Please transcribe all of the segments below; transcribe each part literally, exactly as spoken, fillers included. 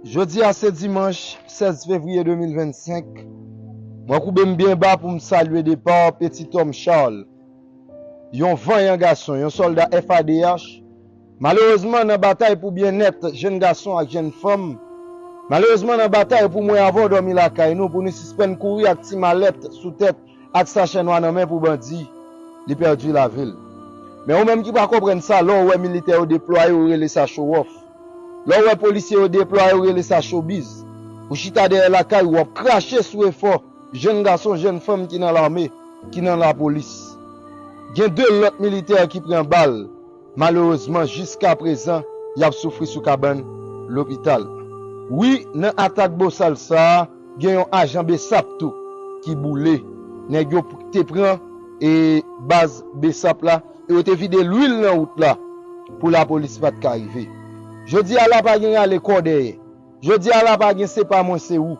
Jodi a se dimanch sèz fevriye de mil vennsenk. Mwen koube m byen ba pou m salye depa Petit Homme Charles, yon vanyan gason, yon sòlda F A D H. Malerezman, nan batay pou byennèt jenn gason ak jenn fanm, malerezman, nan batay pou mwen avè w dòmi lakay nou, pou nou sispann kouri ak ti malèt sou tèt ak sachè nwa nan men pou bandi, li pèdi lavi l. Men ou menm ki pa konprann sa, lè w wè militè yo deplwaye, ou rele sa show off. Lè w wè polisye yo deplwaye, ou rele sa showbiz. Ou chita dèyè lakay ou, w ap krache sou efò jenn gason, jenn fanm ki nan lame, ki nan lapolis. Gen de lòt militè ki pran bal. Malerezman, jiskaprezan, y ap soufri sou kabann lopital. Wi, nan atak bosal sa a, gen yon ajan besap tou ki boule. Nèg yo te pran e baz besap la, e yo te vide lwil nan wout la pou lapolis pa t ka rive. Jodi a la, pa gen rale kò dèyè. Jodi a la, pa gen se pa mwen, se ou.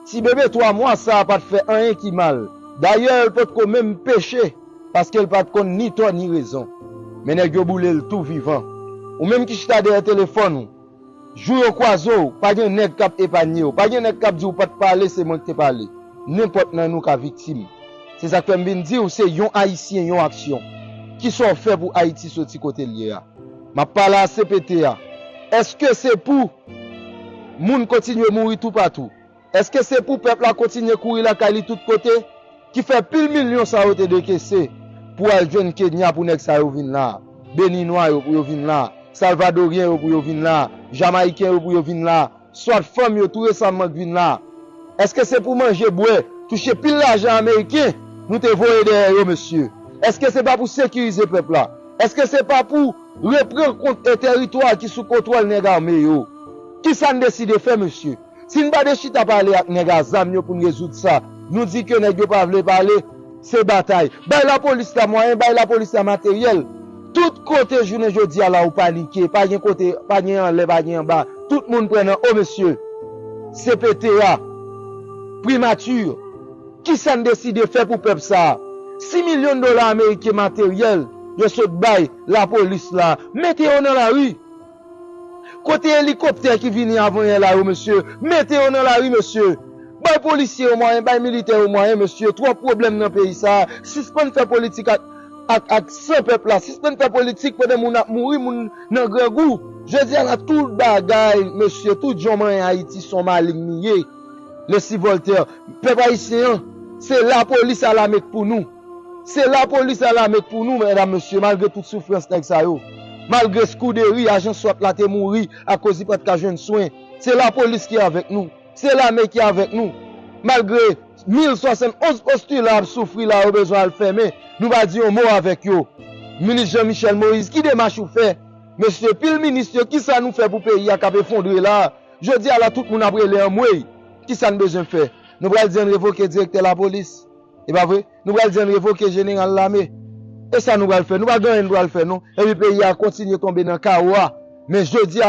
Ti bebe twa mwa sa a pa t fè anyen ki mal. Dayè, l potko menm peche, paske l pa t konn ni tò ni rezon. Men nèg yo boule l tou vivan. Ou menm ki chita dèyè telefòn ou, jou yo kwaze w, pa gen nèg k ap epanye w, pa gen nèg k ap di w pa t pale, se mwen ki te pale. Nenpòt nan nou ka viktim. Se sa k fè m vin di w, se yon Ayisyen, yon aksyon. Kisa w fè pou Ayiti soti kote l ye a? M ap pale a C P T a. Èske se pou moun kontinye mouri toupatou? Èske se pou pèp la kontinye kouri lakay li tout kote? Ki fè pil milyon sa yo te dekese pou al jwenn Kenya pou nèg sa yo vin la? Beninwa yo pou yo vin la? Salvadoryen yo pou yo vin la? Jamayiken yo pou yo vin la? Swat fanm yo tou resaman k vin la? Èske se pou manje, bwè, touche pil lajan ameriken nou te voye dèyè yo, mesye? Èske se pa pou sekirize pèp la? Èske se pa pou repran kont e tèritwa ki sou kontwòl nèg ame yo? Kisa n deside fè, mesye? Si n pa de chita pale ak nèg a zam yo pou n rezoud sa, nou di ke nèg yo pa vle pale, se batay. Bay lapolis la mwayen, bay lapolis la materyèl. Tout kote jounen jodi a la ou panike, pa gen kote, pa gen anlè, pa gen anba. Tout moun pran nan o, mesye. C P T a, primati, kisa n deside fè pou pèp sa a? Sis milyon dola ameriken materyèl yo sot bay lapolis la, mete yo nan lari. Kote elikoptè ki vini avan yè la yo, mesye? Mete yo nan lari, mesye. Bay polisye yo mwayen, bay militè yo mwayen, mesye. Twòp pwoblèm nan peyi sa a. Sispann fè politik ak, ak, ak san pèp la. Sispann fè politik pandan moun ap mouri, moun nan grangou. Jodi a la, tout bagay, mesye, tout jan w manyen Ayiti, se yon maling li ye. Lesi Voltaire, pèp ayisyen an, se lapolis a lame k pou nou. Se lapolis a lame k pou nou, medam, mesye, malgre tout soufrans nèg sa yo. Malgre Scoudéry, ajan swat la te mouri akoz li pa t ka jwenn swen. Se lapolis ki avèk nou. Se lame ki avèk nou. Malgre mil swasannonz postila ap soufri la, yo bezwen al fèmen. Nou pa di yon mo avèk yo. Minis Jean Michel Moïse, ki demach ou fè? Mesye, pil minis yo, kisa nou fè pou peyi a k ap efondre la? Jodi a la, tout moun ap rele anmwey. Kisa n bezwen fè? Nou pral di ann revoke direktè lapolis? E pa vre? Nou pral di ann revoke jeneral lame? E sa nou pral fè? Nou pa gen anyen nou pral fè, non. Epi peyi a kontinye tonbe nan kawo a. Men jodi a,